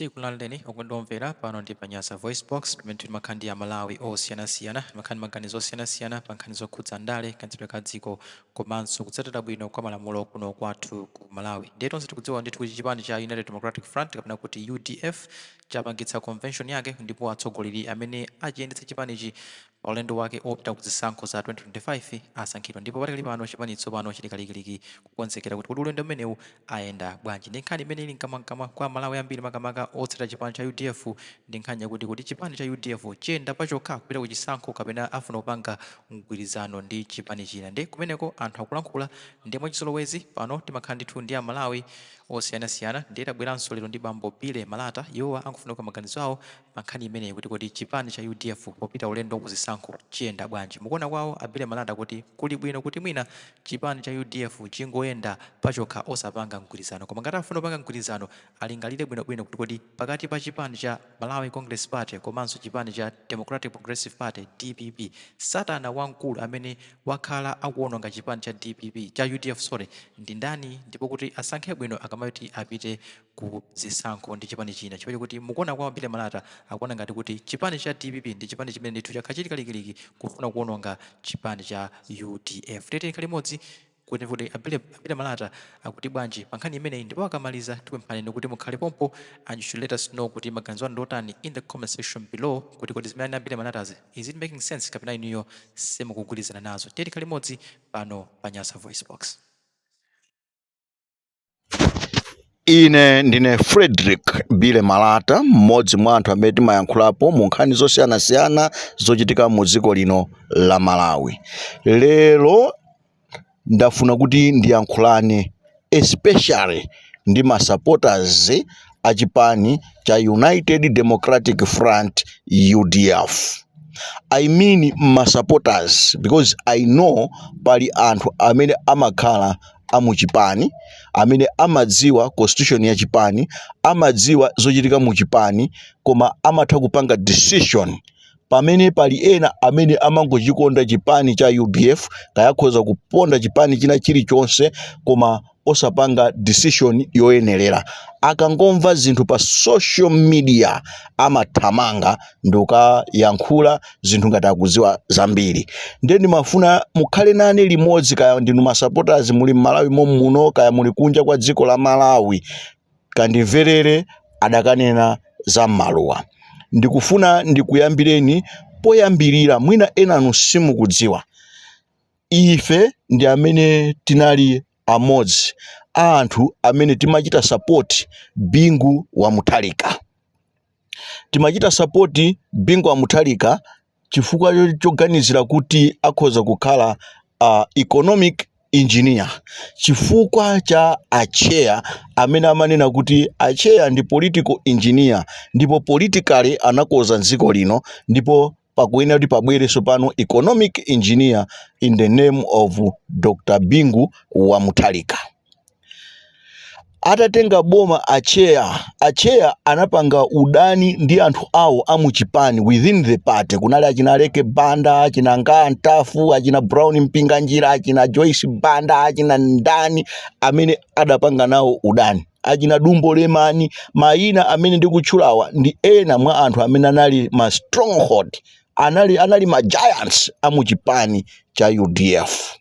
Tikulandireni okondedwa omvera, pano ndi pa Nyasa VoiceBox, pamene timakhala ndi Amalawi osiyanasiyana, timakhala ndi maganizo osiyanasiyana pa nkhani zokhudza ndale, kayendetsedwe ka dziko komanso kutsatira bwino kwa malamulo kuno kwathu ku Malawi. Ndiye tonse tikudziwa ndithu kuti chipani cha United Democratic Front kapena kuti UDF chapangitsa convention yake, ndipo atsogoleri amene achiyendetsa chipanichi pa ulendo wake opita ku zisankho za 2025 asankhidwa, ndipo patakali pano chipani tsopano chili kalikiliki kukonzekera kuti kodi ulendo umenewu ayenda bwanji. Ndi nkhani imene ili mkamwamkamwa kwa Amalawi ambiri, makamaka otsatira chipani cha UDF, ndi nkhani yakuti kuti chipani cha UDF chiyenda pachokha kupita ku chisankho kapena afuna kupanga mgwirizano ndi chipani china. Ndi kumeneko anthu akulankhula, ndi mwachizolowezi pano timakhala ndithu ndi Amalawi osiyanasiyana. Ndiye tabweranso lero ndi bambo Billy Malata. Iwowa angofuna kuika maganizo awo pa nkhani imeneyi, kuti kodi chipani cha UDF popita ulendo ku zisankho chiyenda bwanji. Mukuona kwawo a Billy Malata kuti kuli bwino kuti mwina chipani cha UDF chingoyenda pachokha osapanga mgwirizano, koma ngati afuna kupanga mgwirizano alingalire bwinobwino kuti kodi pakati pa chipani cha Malawi Congress Party komanso chipani cha Democratic Progressive Party, DPP, satana wamkulu amene wakhala akuononga chipani cha DPP, cha UDF sorry, ndi ndani, ndipo kuti asankhe bwino akamati apite ku zisankho ndi chipani china, chifukwa chakuti mukuona kwa Billy Malata akuona ngati kuti chipani cha DPP ndi chipani chimene ndithu chakhala chili kalikiliki kufuna kuononga chipani cha UDF. Tiyeni tikhale limodzi kuti a Billy Malata akuti bwanji pa nkhani imeneyi, ndipo akamaliza tikupemphani kuti mukhale pompo and you should let us know kuti maganizo anu ndotani in the comment section below, kuti kodi zimene a Billy Malatazi, is it making sense kapena inuyo simukugwirizana nazo? Tiyeni tikhale limodzi pano pa Nyasa Voice Box. Ine ndine Frederick Billy Malata, mmodzi mwa anthu amene timayankhulapo mu nkhani zosiyanasiyana zochitika mu dziko lino la Malawi. Lero ndafuna kuti ndiyankhulane especially ndi ma supporters a chipani cha United Democratic Front, UDF. I mean ma supporters because I know pali anthu amene amakhala amuchipani, amene amadziwa constitution ya chipani, amadziwa zochitika mu chipani, koma amatha kupanga decision, pamene pali ena amene amangochikonda chipani cha UDF, kayakhoza kuponda chipani china chilichonse, koma osapanga decision yoyenerera. Akangomva zinthu pa social media amathamanga ndikukayankhula zinthu ngati akudziwa zambiri. Ndiye ndimafuna mukhale nane limodzi, kaya ndinu ma supporters muli m'Malawi momuno, kaya muli kunja kwa dziko la Malawi, kandimverere adakanena za m'maluwa. Ndikufuna ndikuyambireni poyambirira, mwina enanu simukudziwa. Ife ndi amene tinali amodzi a anthu amene timachita support Bingu wa Mutharika. Timachita support Bingu wa Mutharika chifukwa choganizira kuti akhoza kukhala economic engineer, chifukwa cha acheya amene amanena kuti acheya ndi political engineer, ndipo politically anakonza dziko lino, ndipo pakuyenera kuti pabwerenso pano economic engineer in the name of Dr. Bingu wa Mutharika. Atatenga boma acheya, acheya anapanga udani ndi anthu awo amuchipani within the party. Kunali achina Aleke Banda, achina Ngaa Ntafu, achina Brown Mpinganjira, achina Joyce Banda, achina ndani amene adapanga nawo udani, achina Dumbo Lemani. Mayina amene ndikutchulawa ndi ena mwa anthu amene anali ma stronghold, anali ma giants amuchipani cha UDF.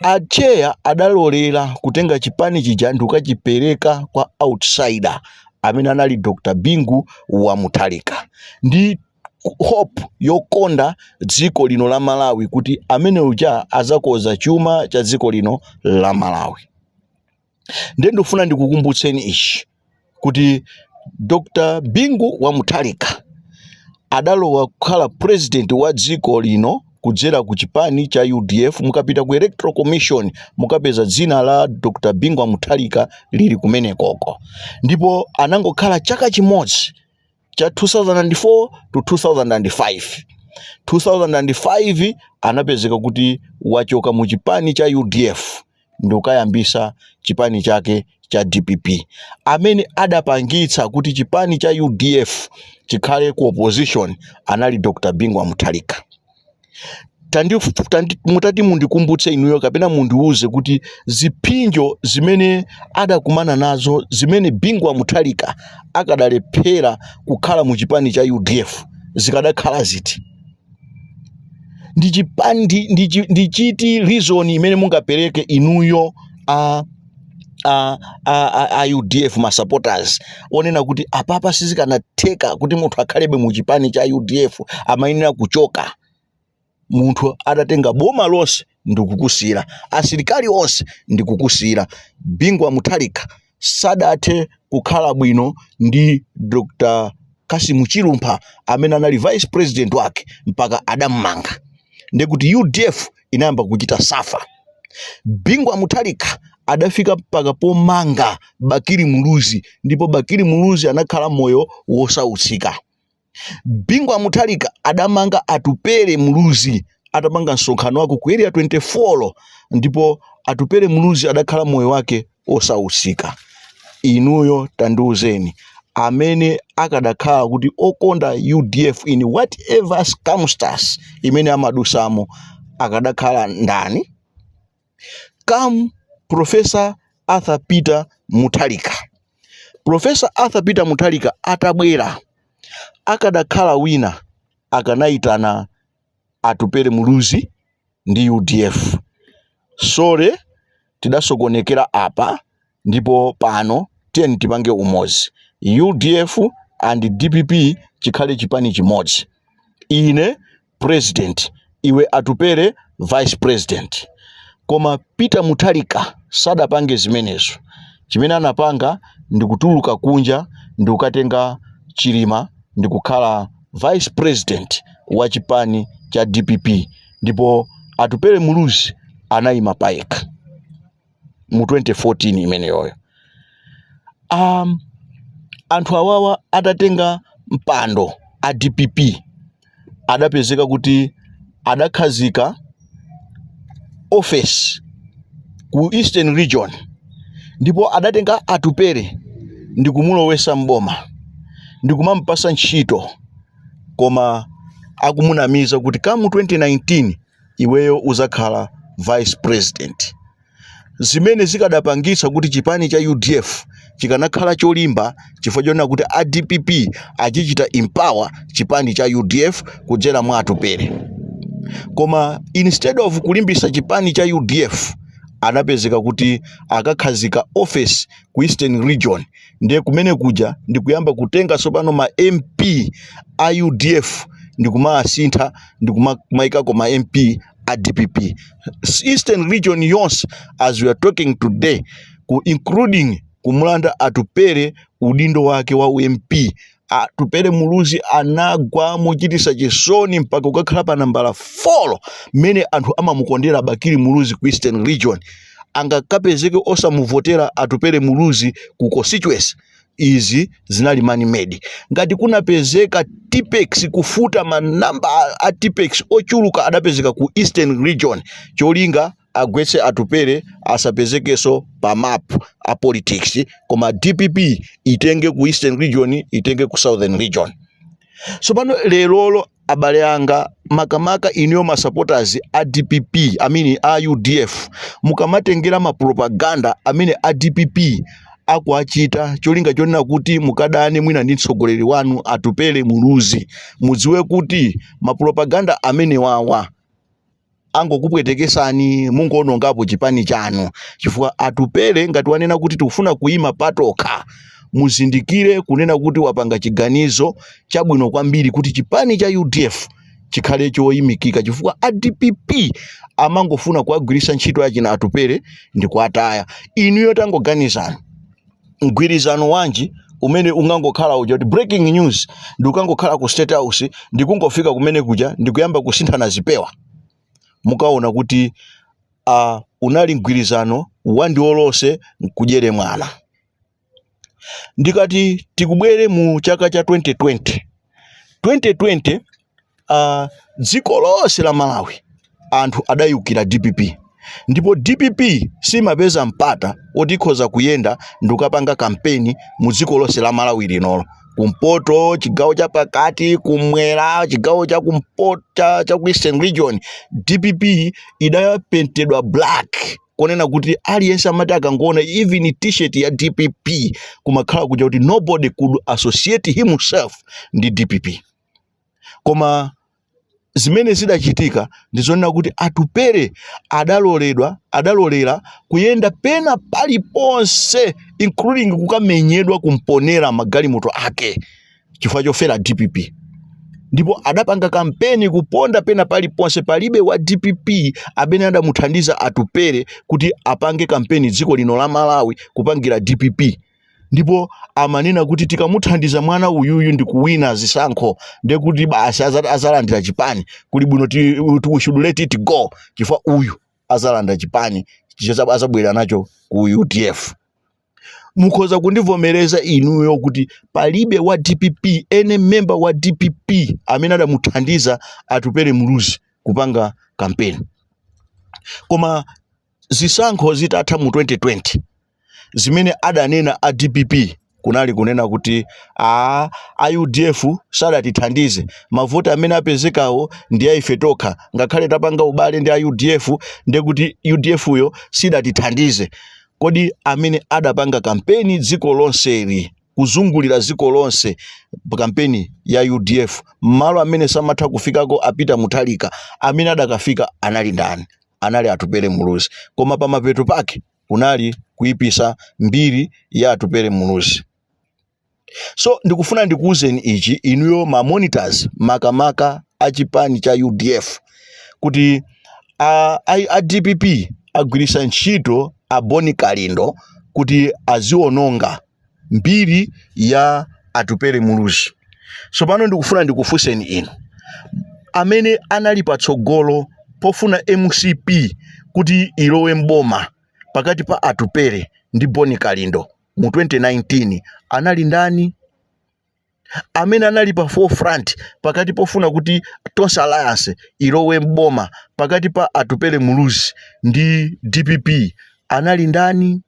Acheya adalolera kutenga chipani chija ndikukachipereka kwa outsider amene anali Dr. Bingu wa Mutharika, ndi hope yokonda dziko lino la Malawi, kuti amene uja azakoza chuma cha dziko lino la Malawi. Ndiye ndikufuna ndikukumbutseni ichi, kuti Dr. Bingu wa Mutharika adalowa kukhala president wa dziko lino kudzera ku chipani cha UDF. Mukapita ku Electoral Commission mukapeza dzina la Dr. Bingu wa Mutharika lili kumenekoko, ndipo anangokhala chaka chimodzi cha 2004 to 2005. 2005 anapezeka kuti wachoka mu chipani cha UDF ndikukayambisa chipani chake cha DPP. Amene adapangitsa kuti chipani cha UDF chikhale ku opposition anali Dr. Bingu wa Mutharika. Mutati mundikumbutse inuyo kapena mundiuze kuti ziphinjo zimene adakumana nazo, zimene Bingu wa Mutharika akadalephera kukhala mu chipani cha UDF, zikadakhala ziti? Ndi chipani ndi chiti, reason imene mungapereke inuyo a UDF ma supporters, onena kuti apapa sizikanatheka kuti munthu akhalebe mu chipani cha UDF, amayenera kuchoka munthu atatenga boma lonse ndikukusira, asilikali onse ndikukusira? Bingu wa Mutharika sadathe kukhala bwino ndi Dr. Kasimu Chilumpha amene anali vice president wake, mpaka adammanga, ndekuti UDF inayamba kuchita suffer. Bingu wa Mutharika adafika mpaka pomanga Bakili Muluzi, ndipo Bakili Muluzi anakhala moyo wosautsika. Bingu wa Mutharika adamanga Atupere Muluzi atapanga msonkhano wake ku Area 24, ndipo Atupere Muluzi adakhala moyo wake osautsika. Inuyo tandiuzeni, amene akadakhala kuti okonda UDF in whatever circumstance imene amadusamo akadakhala ndani? Come Professor Arthur Peter Mutharika. Professor Arthur Peter Mutharika atabwera, akadakhala wina akanayitana Atupere Muluzi ndi UDF, "Sorry, tidasokonekera apa, ndipo pano tiyeni tipange umodzi, UDF and DPP chikhale chipani chimodzi, ine president, iwe Atupere vice president." Koma Peter Mutharika sadapange zimenezo. Chimene anapanga ndikutuluka kunja ndikukatenga Chilima ndikukhala vice president wa chipani cha DPP, ndipo Atupere Muluzi anayima payekha mu 2014 imeneyoyo. Anthu awawa atatenga mpando a DPP, adapezeka kuti adakhazika office ku Eastern Region, ndipo adatenga Atupere ndikumulowesa mboma ndikumampasa ntchito, koma akumunamiza kuti kamu 2019 iweyo uzakhala vice president, zimene zikadapangitsa kuti chipani cha UDF chikanakhala cholimba, chifukwa chonena kuti a DPP achichita empower chipani cha UDF kudzera mwa Atupere. Koma instead of kulimbisa chipani cha UDF, anapezeka kuti akakhazika office ku Eastern Region, ndiye kumene kuja ndikuyamba kutenga tsopano ma MP a UDF ndikumaasintha ndikumayikako ma MP a DPP. Eastern Region yonse as we are talking today, including kumulanda Atupere udindo wake wa uMP. Atupere Muluzi anagwa mochitisa chisoni mpaka kukakhala pa nambala 4. Mmene anthu amamukondera Bakili Muluzi ku Eastern Region, angakapezeke osamuvotera Atupere Muluzi ku constituency? Izi zinali man made. Ngati kunapezeka Tipex, kufuta manamba a Tipex ochuluka adapezeka ku Eastern Region, cholinga agwetse Atupere asapezekenso pa map a politics, koma DPP itenge ku Eastern Region, itenge ku Southern Region. So pano lerolo, abale anga, makamaka inuyo ma supporters a DPP, amene a UDF, mukamatengera ma propaganda amene a DPP akuachita, cholinga chonena kuti mukadane mwina ndi mtsogoleri wanu Atupele Muluzi, mudziwe kuti ma propaganda amene wawa angokupwetekesani, mungoonongapo chipani chanu, chifukwa Atupele ngati wanena kuti tikufuna kuyima patokha, muzindikire kunena kuti wapanga chiganizo chabwino kwambiri kuti chipani cha UDF chikhale choyimikika, chifukwa a DPP amangofuna kuwagwiritsa ntchito yachina Atupele ndi kuataya. Inuyo tangoganizani, mgwirizano wanji umene ungangokhala uja kuti breaking news ndikukangokhala ku State House, ndikungofika kumene kuja ndikuyamba kusinthana zipewa? Mukaona kuti unali mgwirizano wandiolose nkudyere mwana. Ndikati tikubwere mu chaka cha 2020, 2020, dziko lonse la Malawi anthu adayukira DPP, ndipo DPP simapeza mpata woti ikhoza kuyenda ndikukapanga kampeni mu dziko lonse la Malawi linolo. Kumpoto, chigawo cha pakati, kumwera, chigawo cha kumpoto cha ku Eastern Region, DPP idapentedwa black, konena kuti aliyense amati akangoona even T-shirt ya DPP, kumakhala kuja kuti nobody could associate himself ndi DPP. Koma zimene zidachitika ndizonena kuti Atupere adaloledwa, adalolera kuyenda pena paliponse, including kukamenyedwa kumponera magalimoto ake chifukwa chofera DPP. Ndipo adapanga kampeni kuponda pena paliponse. Palibe wa DPP amene adamuthandiza Atupere kuti apange kampeni dziko lino la Malawi kupangira DPP. Ndipo amanena kuti tikamuthandiza mwana uyuyu ndi kuwina zisankho, ndekuti basi azalandira chipani. Kuli bwino we should let it go, chifukwa uyu azalanda chipani, azabwera nacho ku UDF. Mukhoza kundivomereza inuyo kuti palibe wa DPP, any member wa DPP amene adamuthandiza Atupere Muluzi kupanga kampeni. Koma zisankho zitatha mu 2020, zimene adanena a DPP kunali kunena kuti a UDF sadatithandize, mavoti amene apezekawo ndi a ife tokha, ngakhale tapanga ubale ndi a UDF, ndekuti UDF yo sidatithandize. Kodi amene adapanga kampeni dziko lonseli, kuzungulira dziko lonse, kampeni ya UDF, malo amene samatha kufikako a Peter Mutharika, amene adakafika anali ndani? Anali Atupere Muluzi. Koma pamapeto pake kunali kuyipisa mbiri ya Atupere Muluzi. So ndikufuna ndikuwuzeni ichi inuyo ma monitors, makamaka a chipani cha UDF, kuti a DPP agwirisa ntchito a Boni Kalindo kuti aziononga mbiri ya Atupere Muluzi. So pano ndikufuna ndikufunseni inu, amene anali patsogolo pofuna MCP kuti ilowe mboma pakati pa Atupere ndi Boni Kalindo mu 2019 anali ndani? Amene anali pa forefront pakati pofuna kuti Tonse Alliance ilowe mboma pakati pa Atupere Muluzi ndi DPP anali ndani?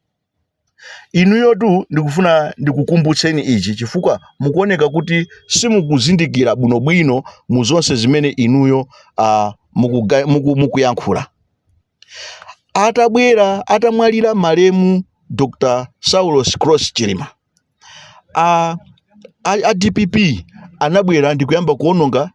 Inuyotu ndikufuna ndikukumbutseni ichi chifukwa mukuoneka kuti simukuzindikira bwinobwino mu zonse zimene inuyo mukuyankhula. Atabwera, atamwalira malemu Dr. Saulos Cross Chilima, a DPP anabwera ndikuyamba kuononga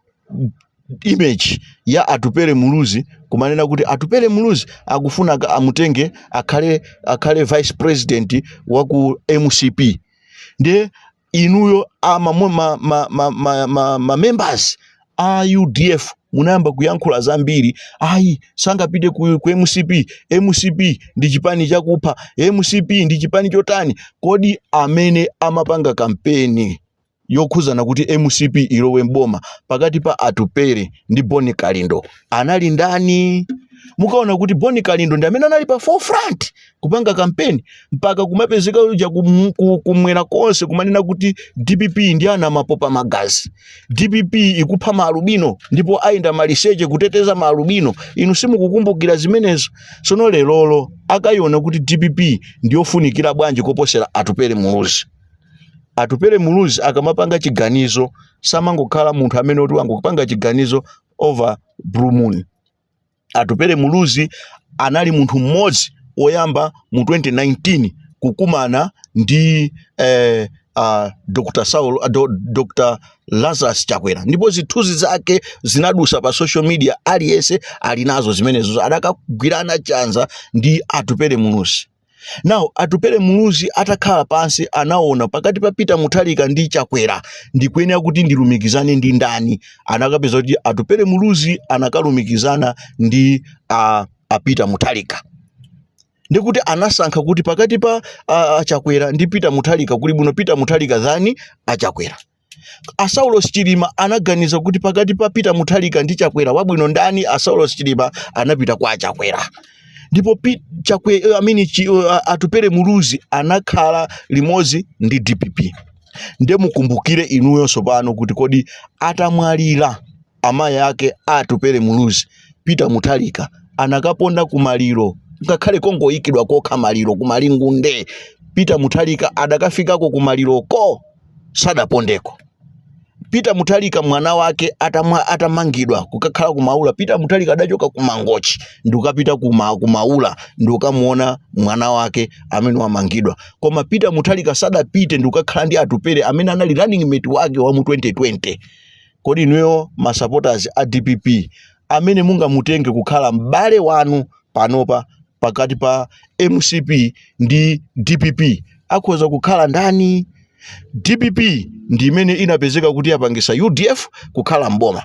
image ya Atupere Muluzi, kumanena kuti Atupere Muluzi akufuna amutenge akhale vice president wa ku MCP. Ndiye inuyo ama ma members a UDF munayamba kuyankhula zambiri: ayi, sangapite ku MCP, MCP ndi chipani chakupha, MCP ndi chipani chotani. Kodi amene amapanga kampeni yokhuzana kuti MCP ilowe mboma pakati pa Atupere ndi Boni Kalindo anali ndani? Mukaona kuti Boni Kalindo ndi amene anali pa forefront kupanga kampeni, mpaka kumapezeka uja kumwera konse kumanena kuti DPP ndi ana mapopa magazi, DPP ikupha maalubino ndipo ayenda maliseche kuteteza maalubino. Inu simukukumbukira zimenezo? Sono lerolo akayiona kuti DPP ndiyofunikira bwanji koposera Atupere Muluzi? Atupere Muluzi akamapanga chiganizo samangokhala munthu amene kuti wangopanga chiganizo over blue moon. Atupere Muluzi anali munthu mmodzi woyamba mu 2019 kukumana ndi Dr. Saul, Dr. Lazarus Chakwera, ndipo zithunzi zake zinadusa pa social media, aliyense ali nazo zimenezo. Adakagwirana chanza ndi Atupere Muluzi. Now Atupere Muluzi atakhala pansi anaona pakati pa Peter Mutharika ndi Chakwera ndikuyenera kuti ndilumikizane ndi ndani. Anakapeza kuti Atupere Muluzi anakalumikizana ndi a Peter Mutharika, ndikuti anasankha kuti pakati pa Achakwera ndi Peter Mutharika kuli bwino Peter Mutharika than Achakwera. A Saulos Chilima anaganiza kuti pakati pa Peter Mutharika ndi Chakwera wabwino ndani? A Saulos Chilima anapita kwa Achakwera. Ndipo I mean, Atupere Muluzi anakhala limodzi ndi DPP. Ndiye mukumbukire inuyonso pano kuti kodi atamwalira amayi ake Atupere Muluzi, Peter Mutharika anakaponda kumaliro, ngakhale kongoyikidwa kokha maliro kumalingunde, Peter Mutharika adakafikako kumaliroko? Sadapondeko. Peter Mutharika mwana wake atamangidwa kukakhala kumaula, Peter Mutharika adachoka ku Mangochi ndikukapita kumaula ndikukamuona mwana wake amene wamangidwa. Koma Peter Mutharika sadapite ndikukakhala ndi Atupele amene anali running mate wake wa mu 2020. Kodi inuyo ma supporters a DPP amene mungamutenge kukhala m'bale wanu panopa pakati pa MCP ndi DPP akhoza kukhala ndani? DPP ndi imene inapezeka kuti yapangisa UDF kukhala mboma.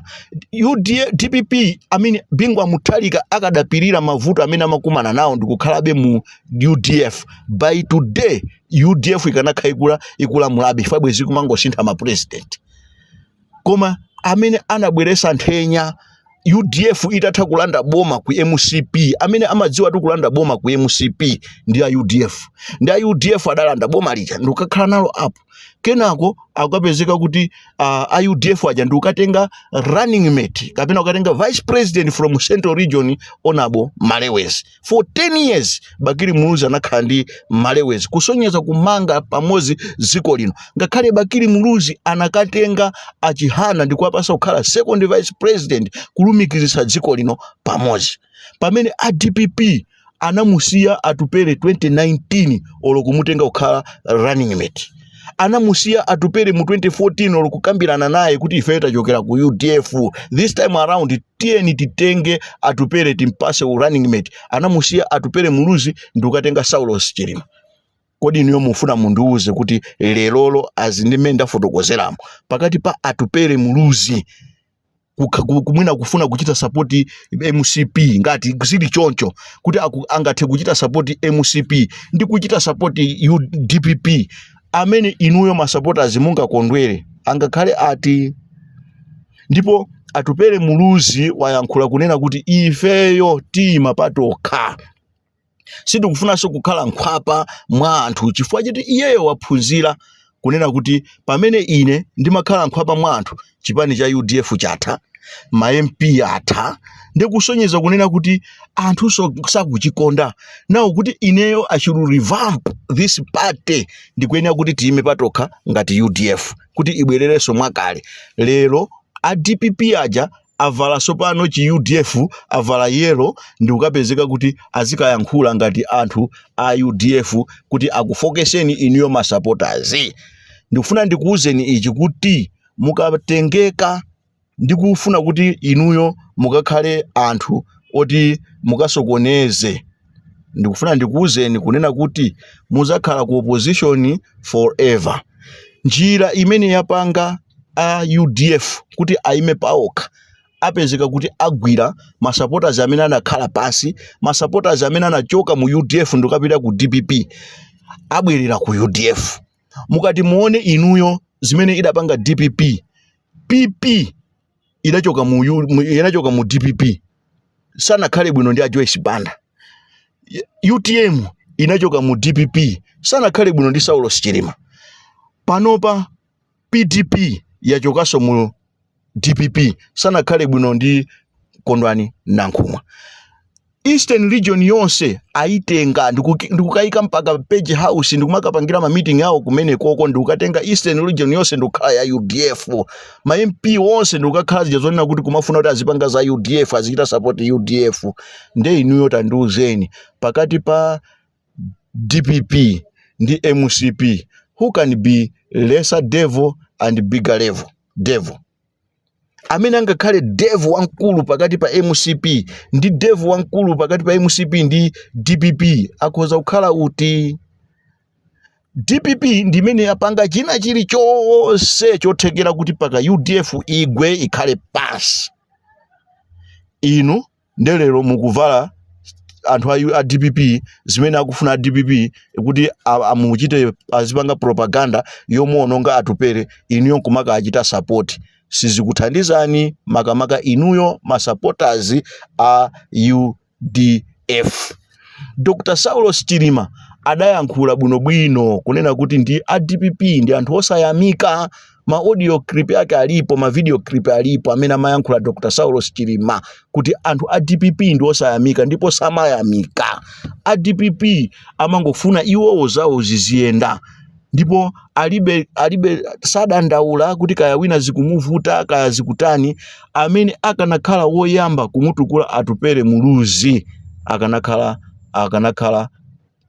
UDF, DPP, I mean, Bingu wa Mutharika akadapirira mavuto amene amakumana nawo ndikukhalabe mu UDF, by today UDF ikanakhala ikulamulabe, chifukwa bwezi kumangosintha ma president. Koma amene anabweresa nthenya UDF itatha kulanda boma ku MCP, amene amadziwa tu kulanda boma ku MCP ndi a UDF, ndi a UDF adalanda boma lija ndikukakhala nalo apo. Kenako akapezeka kuti a UDF aja ndikukatenga running mate kapena kukatenga vice president from Central Region, Honorable Malewezi. For 10 years Bakili Muluzi anakhala ndi Malewezi, kusonyeza kumanga pamodzi dziko lino. Ngakhale Bakili Muluzi anakatenga achihana ndi kuwapasa kukhala second vice president, kulumikizitsa dziko lino pamodzi. Pamene a DPP anamusiya Atupele 2019, olo kumutenga kukhala running mate. Anamusiya Atupele mu 2014, olo kukambirana naye kuti ife tachokera ku UDF, this time around tiyeni titenge Atupele timpase u running mate. Anamusiya Atupele Muluzi ndi kukatenga Saulos Chilima. Kodi inuyo mufuna mundiuze kuti lerolo, azindimene ndafotokozeramo, pakati pa Atupele Muluzi kumwina kufuna kuchita support MCP, ngati zili choncho kuti angathe kuchita support MCP ndi kuchita support DPP, amene inuyo ma supporters mungakondwere angakhale ati? Ndipo Atupele Muluzi wayankhula kunena kuti ifeyo tiyima patokha, sitikufunanso kukhala nkhwapa mwa anthu, chifukwa choti iyeyo waphunzira kunena kuti pamene ine ndimakhala nkhwapa mwa anthu, chipani cha UDF chatha, ma MP atha, ndikusonyeza kunena kuti anthuso sakuchikonda nawo, kuti ineyo I should revamp this party, ndikuyenera kuti tiyime patokha ngati UDF kuti ibwererenso mwakale. Lero a DPP aja avala sopano chi UDF, avala yellow, ndikukapezeka kuti azikayankhula ngati anthu a UDF kuti akufokeseni inuyo ma supporters. Ndikufuna ndikuwuzeni ichi kuti mukatengeka ndikufuna kuti inuyo mukakhale anthu oti mukasokoneze, ndikufuna ndikuwuzeni kunena kuti muzakhala ku opposition forever. Njira imene yapanga a UDF kuti aime paokha, apezeka kuti agwira ma supporters amene anakhala pansi, ma supporters amene anachoka mu UDF ndikapita ku DPP, abwerera ku UDF. Mukati muone inuyo zimene idapanga DPP, PP inachoka mu DPP, sanakhale bwino ndi a Joyce Banda. UTM inachoka mu DPP, sanakhale bwino ndi Saulos Chilima. Panopa PDP yachokanso mu DPP, sanakhale bwino ndi Kondwani Nankhumwa. Eastern Region yonse ayitenga ndikukayika mpaka Page House, ndikumakapangira ma meeting awo kumene koko, ndikukatenga Eastern Region yonse ndikukhala ya UDF. Ma MP onse ndikukakhala zija zonena kuti kumafuna kuti azipanga za UDF, azichita support UDF. Nde inuyo tandiuzeni, pakati pa DPP ndi MCP, who can be lesser devil and bigger level devil? Amene angakhale devil wamkulu pakati pa MCP ndi devil wamkulu pakati pa MCP ndi DPP akhoza kukhala uti? DPP ndi imene yapanga china chilichonse chothekera kuti paka UDF igwe, ikhale pansi. Inu ndelero mukuvala anthu a DPP zimene akufuna a DPP kuti amuchite, azipanga propaganda yomuononga Atupere, inuyo nkumaka achita support. Sizikuthandizani, makamaka inuyo ma supporters a UDF. Dr Saulos Chilima adayankhula bwinobwino kunena kuti ndi a DPP ndi anthu osayamika. Ma audio clip yake alipo, ma video clip alipo amene amayankhula Dr Saulos Chilima kuti anthu a DPP ndi osayamika ndipo samayamika. A DPP amangofuna iwowo zawo ziziyenda. Ndipo alibe sadandaula kuti kaya wina zikumuvuta, kaya zikutani. Amene akanakhala woyamba kumutukula Atupele Muluzi akanakhala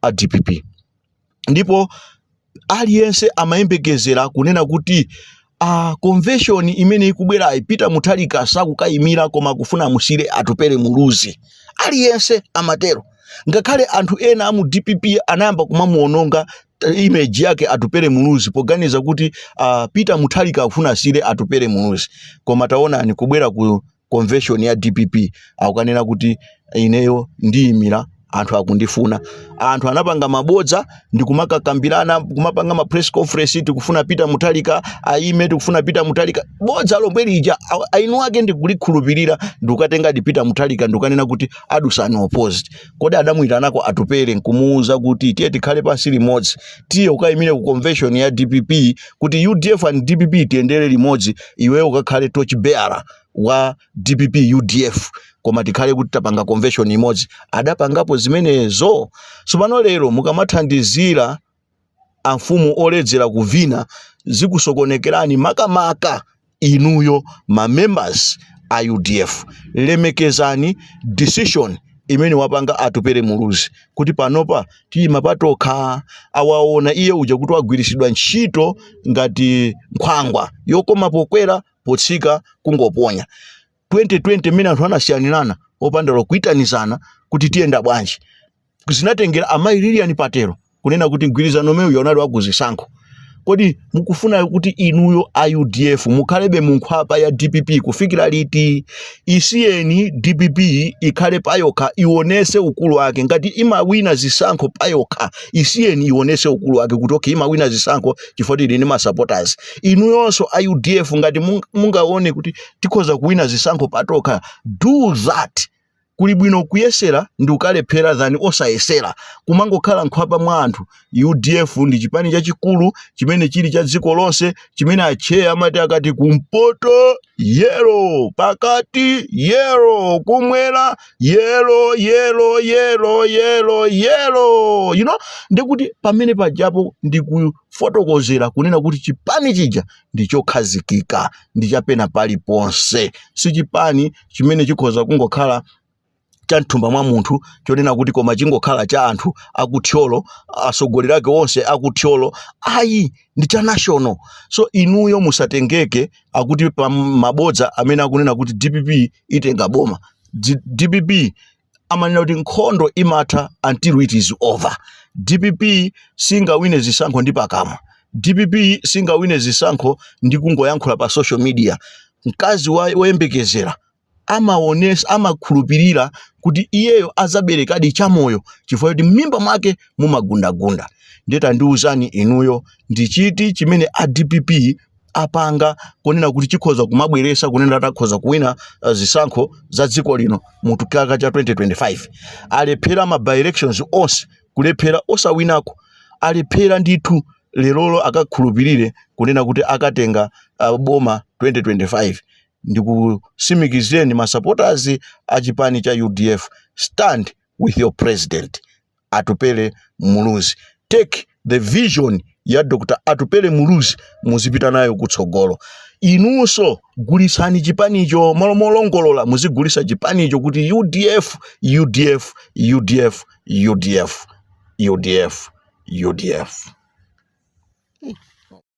a DPP. Ndipo aliyense amayembekezera kunena kuti a convention imene ikubwera, Peter Mutharika sakukayimira, koma kufuna musire Atupele Muluzi. Aliyense amatero. Ngakhale anthu ena amu DPP anayamba kumamuononga image yake Atupele Muluzi, poganiza kuti Peter Mutharika akufuna asire Atupele Muluzi. Koma taonani, kubwera ku convention ya DPP akukanena kuti ineyo ndiyimira, anthu akundifuna. Anthu anapanga mabodza ndi kumakakambirana, kumapanga ma press conference, "Tikufuna Peter Mutharika ayime, tikufuna Peter Mutharika." Bodza lomwe lija ainu ake ndikulikhulupirira, ndikukatenga di Peter Mutharika ndikukanena kuti adusa unopposed. Kodi adamuyitanako Atupele nkumuwuza kuti tiye tikhale pansi limodzi, tiye ukayimire ku convention ya DPP, kuti UDF and DPP tiyendere limodzi, iweyo ukakhale torch bearer wa DPP UDF, koma tikhale kuti tapanga convention imodzi? Adapangapo zimenezo? Tsopano lero mukamathandizira amfumu oledzera kuvina, zikusokonekerani, makamaka inuyo ma members a UDF. Lemekezani decision imene wapanga Atupele Muluzi kuti panopa tiyima patokha. Awaona iye uja kuti wagwirisidwa ntchito ngati nkhwangwa yokoma pokwera, potsika kungoponya. 2020 mmene anthu anasiyanirana opanda kuyitanizana kuti tiyenda bwanji, zinatengera amayi Lilian Patero kunena kuti mgwirizano umenewu unali wakuzisankho. Kodi mukufuna kuti inuyo a UDF mukhalebe munkhwapa ya DPP kufikira liti? Isiyeni DPP ikhale payokha, ionese ukulu wake. Ngati imawina zisankho payokha, isiyeni ionese ukulu wake kuti okay, imawina zisankho chifukwa tili ndi ma supporters. Inuyonso a UDF, ngati mungaone kuti tikhoza kuwina zisankho patokha, do that. Kuli bwino kuyesera ndi ukalephera than osayesera, kumangokhala nkhwapa mwa anthu. UDF ndi chipani chachikulu chimene chili cha dziko lonse, chimene acheya amati akati kumpoto yellow, pakati yellow, kumwera yellow, yellow, yellow, yellow, yellow. Ndikuti pamene pajapo ndikufotokozera kunena kuti chipani chija ndi chokhazikika, ndi chapena paliponse. Si chipani chimene chikhoza kungokhala cha mthumba mwa munthu, chonena kuti koma chingokhala cha anthu akuthyolo, atsogoleri ake onse akuthyolo. Ayi, ndi cha national. So inuyo musatengeke akuti pa mabodza amene akunena kuti DPP itenga boma. DPP amanena kuti nkhondo imatha until it is over. DPP singawine zisankho ndi pakamwa. DPP singawine zisankho ndi kungoyankhula pa social media. Mkazi woyembekezera amaonesa, amakhulupirira kuti iyeyo azaberekadi chamoyo chifukwa kuti m'mimba mwake mumagundagunda. Ndiye tandiwuzani inuyo, ndi chiti chimene a DPP apanga kunena kuti chikhoza kumabweresa kunena atakhoza kuwina zisankho za dziko lino mu chaka cha 2025? Alephera ma by elections onse, kulephera osawinako, alephera ndithu. Lerolo akakhulupirire kunena kuti akatenga boma 2025? Ndikusimikizireni ma supporters a chipani cha UDF, stand with your president Atupele Muluzi. Take the vision ya Dr Atupele Muluzi, muzipita nayo kutsogolo. Inunso gulitsani chipanicho, malo molongolola muzigulisa chipanicho kuti UDF, UDF, UDF, UDF, UDF, UDF.